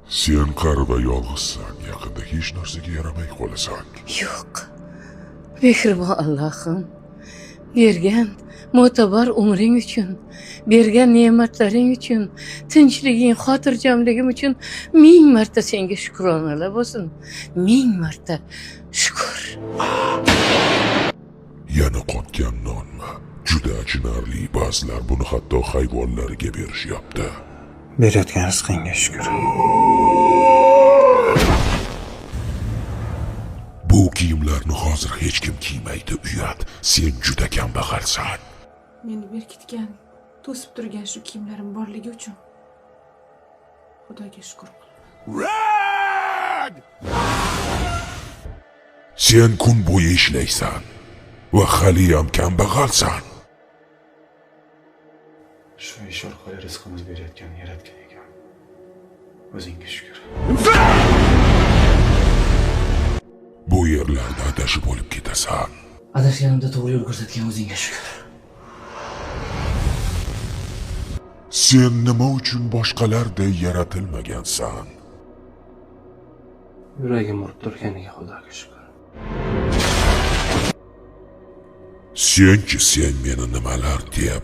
Sen qari va yolg'izsan, yaqinda hech narsaga yaramay qolasan. Yo'q. Mehribon Allohim, bergan mo'tabar umring uchun, bergan ne'matlaring uchun, tinchliging, xotirjamligim uchun ming marta senga shukronalar bo'lsin. Ming marta shukur. Yana qotgan nonmi? Juda achinarli, ba'zilar buni hatto hayvonlarga berishyapti. Berayotgan rizqingga shukur. Bu kiyimlarni hozir hech kim kiymaydi, uyat. Sen juda kambag'alsan. Meni berkitgan, to'sib turgan shu kiyimlarim borligi uchun Xudoga shukur qilaman. Sen kun bo'yi ishlaysan va haliyam kambag'alsan. Shu ish orqali rizqimiz berayotgan yaratgan ekan. O'zingga shukur. Bu yerlarda adashib o'lib ketasan. Adashganimda to'g'ri yo'l ko'rsatgan o'zingga shukur. Sen nima uchun boshqalarday yaratilmagansan? Yuragim urib turganiga Xudoga shukur. Senchi, sen meni nimalar deb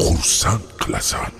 xursand qilasan?